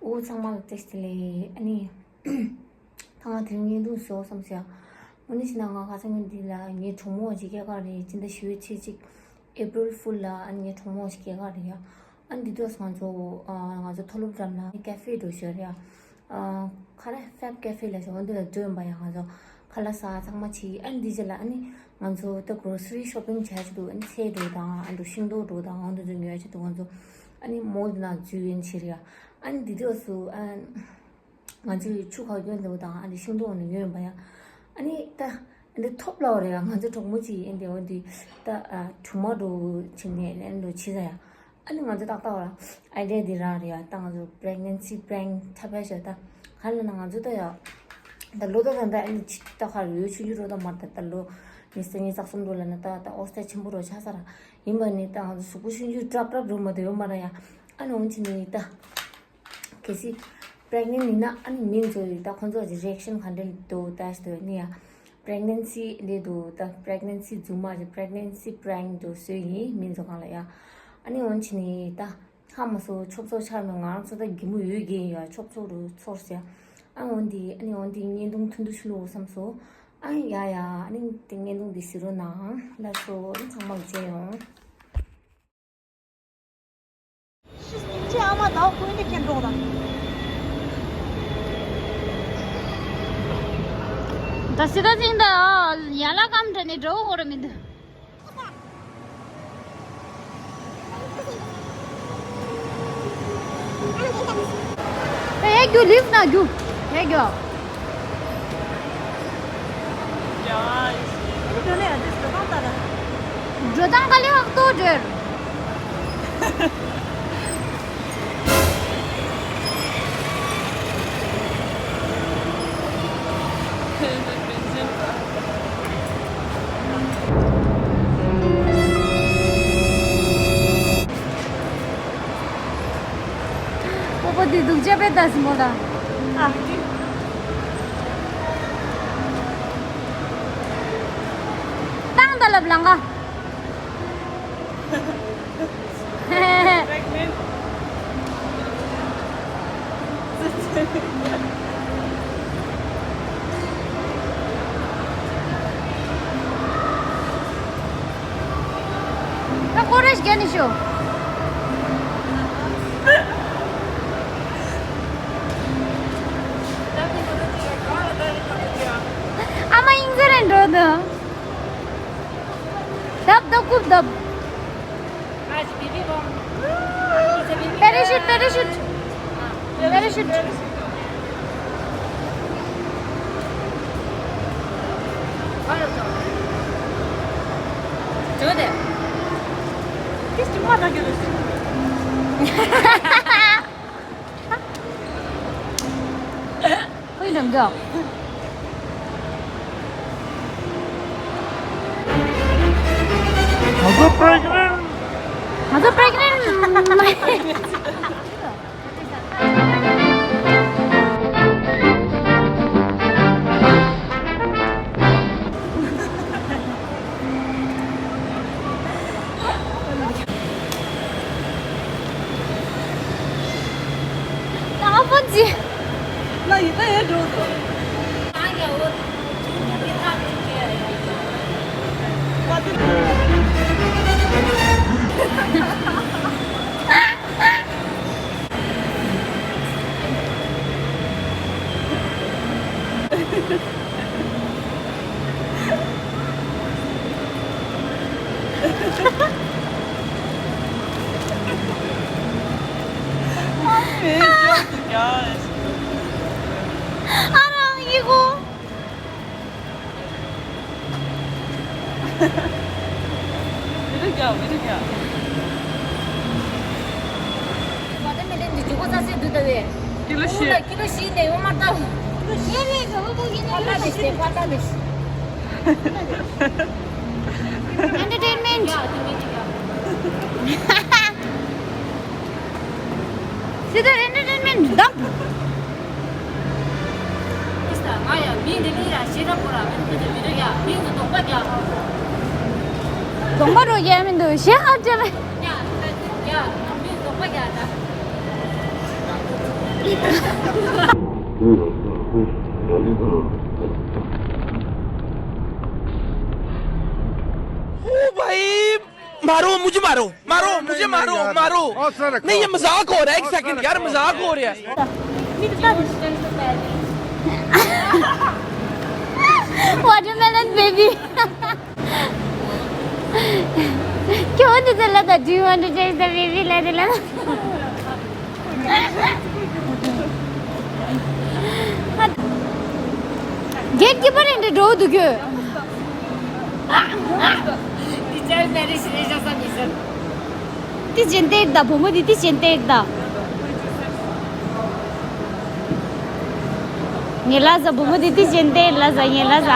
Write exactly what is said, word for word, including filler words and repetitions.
ཨོ་ཚང་མ་ལ་བཀྲ་ཤིས་བདེ་ལེགས། ཨ་ནི། ད་ང་དེ་རིང་བརྙན་ཐུང་བཟོ་བསམ་སོང་། དངོས་གནས་བྱས་ན་ང་ཁ་སང་ཉིན་འདི་ལ་ངའི་གྲོགས་མོ་ཅིག་སྐྱེས་སྐར་རེད། སྤྱི་ཟླ་བཞི་པའི་ཚེས་གཅིག April Fool ལ་ཨ་ནི་ངའི་གྲོགས་མོ་ཅིག་སྐྱེས་སྐར་རེད་ཡ། ཨ་ནི་འདི་དུས་ང་ཚོ་ཨ་ང་ཚོ་མཐོ་སློབ་འགྲམ་ལ་ཀེ་ཧྥེ་འགྲོ་ཞོར་ཡ། ཨ་ག་རེ་Fab Cafe ལབ་ཞོར་འོ་འདི་ལ་འགྲོ་ཡིན་པ་ཡ། ང་ཚོ་ཁ་ལག་ཟ་ཚང་མ་བྱས། ཨ་ནི་འདི་རྗེས་ལ་ཨ་ནི་ང་ཚོ་ད་grocery shopping བྱ་ཆེད་དུ་ཨ་ནི་ཚལ་འགྲོ་དང་ཨ་འགྲོ་ཤིང་ཏོག་འགྲོ་དང་ཨ་འདྲ་ཚོ་ཉོ་ཡ་ཆེད་དུ་ང་ཚོ་ཨ་ནི་mall ནང་འཛུལ་ཡིན་ཕྱིར་ཡ། ཨ་ནི་འདི་དུས་སུ་ཨ། ང་ཚོས་ཆུ་ཁ་སྐྱོན་འདྲ་བོ་དང་ཨ་ནི་ཤིང་ཏོག་ནི་ཉོས་ཡིན་པ་ཡ། ཨ་ནི་ད་འདི་ཐོབ་ལ་བ་རེད་ཡ། ང་ཚོ་གྲོགས་མོ་གཅིག་ཨེ་འདི་འོ་འདི་ད་ཨ་གྲུ་མ་འགྲོ་ཕྱིན་ནས་ཨེ་འགྲོ་ཕྱིན་ས་ཡ། ཨ་ནི་ང་ཚོ་ཏག་ཏག་ལ་ཨའི་ཌི་ཡ་འདི་རག་རེད་ཡ། ད་ང་ཚོ་pregnancy prank འཁྲབ་པ་ཞིག་ད་ག་ལ་ན་ང་ཚོ་ད་ཡ་ད་ལོ་ད་ད་ད་ཨ་ནི་ཅི་ད་ག་རེ་ཡོད་ཆུང་ཆུང་རོ་ད་མར་ད་ད་ལོ་ཉི་ཤུ་རྩ་གཉིས་རྩ་གསུམ་རོ་ལ་ན་ད་ད་ཨོ་སྟེ་ཆེན་པོ་རོ་ཆགས་ས་ར་ཡིན་པ་ནི་ད་ང་ཚོ་གཟུགས་པོ་ཆུང་ཆུང་ཀྲབ་ཀྲབ་རོ་མ་ད་ཡོད་མ་ར་ཡ། ཨ་ནི་འོན་ཆི་ནི་ད། གལ་སྲིད་pregnant ཡིན་ན་ཨ་ནི་མི་ཚོ་ཡིས་ད་ཁོང་ཚོ་གི་reaction ག་འདྲ་འདུག་ལྟ་ཞིག་འདུག་ནི་ཡ། pregnancy འདི་འདུག་ད་pregnancy རྫུན་མ་ཅིག pregnancy prank འདུག་བཟོས་ཡིན་མི་ཚོ་གང་ལ་ཡ། ཨ་ནི་འོན་ཆི་ནི་ད་ཧ་མ་སོ་ཆོབ་ཚོ་ཆགས་ནོ་ང་རང་ཚོ་ད་གི་མོ་ཡོད་གི་ཡ་ཆོབ་ཚོ་རུ་ཚོར་ཟེར། ཨ་འོན་ཏེ་ཨ་ནི་འོན་ཏེ་བརྙན་ཐུང་ཐུང་ཐུང་ཞུ་ལོ་བསམ་སོ། ཨ་ཡ་ཡ་ཨ་ནི་དེ་བརྙན་ཐུང་འདི་གཟིགས་རོགས་གནང་། ལགས་སོ། ཨ་ནི་ཚང་མ་ལ་མཇལ་ཡོང་། ཁྱེད་ཨ་མ་ཟླ་བ་ཀུན་ནས་ཁྱེད་འགྲོ་དང་། ད་སི་ད་ཅིང་ད་ཡ་ལ་ཀམ་དྲ་ནས་འགྲོ་ཧོ་ར་མི་འདུག་ད་ཡ་རྒྱུ་ལིབ་ན་རྒྱུ་ཡ་རྒྱུ། འགྲོ་ནས་འདི་འགྲོ་སྟངས་ལྟ་ད། འགྲོ་སྟངས་ག་ལེ་ཧག་ཏོ་འགྲོ། པོ་པོ་འདི་སྡུག་ཅག་པས་ད་སི་མོ་ད། ཨ། བཏང་ད་ལབ་ལང་ག། ད་ཀོ་རེ་ཞིག་རྒྱག་ནས་ཤོག་ཨ་མ་ཡིན་ཟེར་རེ་འགྲོ་དང་། ལྡབ་ལྡབ་རྐུབ་ལྡབ། Parachute, parachute. Parachute. ཁོའི་འགྲམ་རྒྱག་ང་ཚོ་pregnant། ང་ཚོ་pregnant། ང་ཕོན་ཅི། ང་ཡི་ད་ཡོད་འགྲོ་དོ། ཨ་རང་ཡི་གོ། Video རྒྱག video རྒྱག Watermelon འདི་ཇུ་གོ་ས་སེ་འདུག་ད་བས། ཀི་ལོ་བཞི། ཀི་ལོ་བཞི་ནས་ཡོང་མ་ལྟ། ཀི་ལོ་བཞི་ནས་ཡོང་མ་ལྟ། ཕ་ལ་ལས་ཤེས་ཕ་ལ་ལས་ཤེས། Entertainment. Sit there, entertainment. Dump. ང་ཡང་མི་འདི་ལ་ཡང་ཤེས་རབ་པོ་ར་མི་འདི་མི་འདུག་ཡ། མི་འདི་གདོང་པ་རྒྱག་གདོང་པ་རོ་རྒྱག་མི་འདུག་ཞེ་ཧ་ཅེ་ལེ། ཡ་ཡ་མི་གདོང་པ་རྒྱག་ད། ओ भाई, मारो, मुझे मारो, मारो, मुझे मारो, मारो। नहीं, ये मजाक हो रहा है, एक सेकंड यार, मजाक हो रहा है। Watermelon baby. क्यों नहीं चला था? Do you want to taste the baby? La they, La they. Gatekeeper in the door दुग्यो। Teacher, मेरी श्रेष्ठ सब इज्जत। ཏི་ཅན་ཏེ་ད་བུ་མོ་འདི་ཏི་ཅན་ཏེ་ད། ངེ་ལ་ཟ་བུ་མོ་འདི་ཏི་ཅན་ཏེ་ལ་ཟ་ངེ་ལ་ཟ།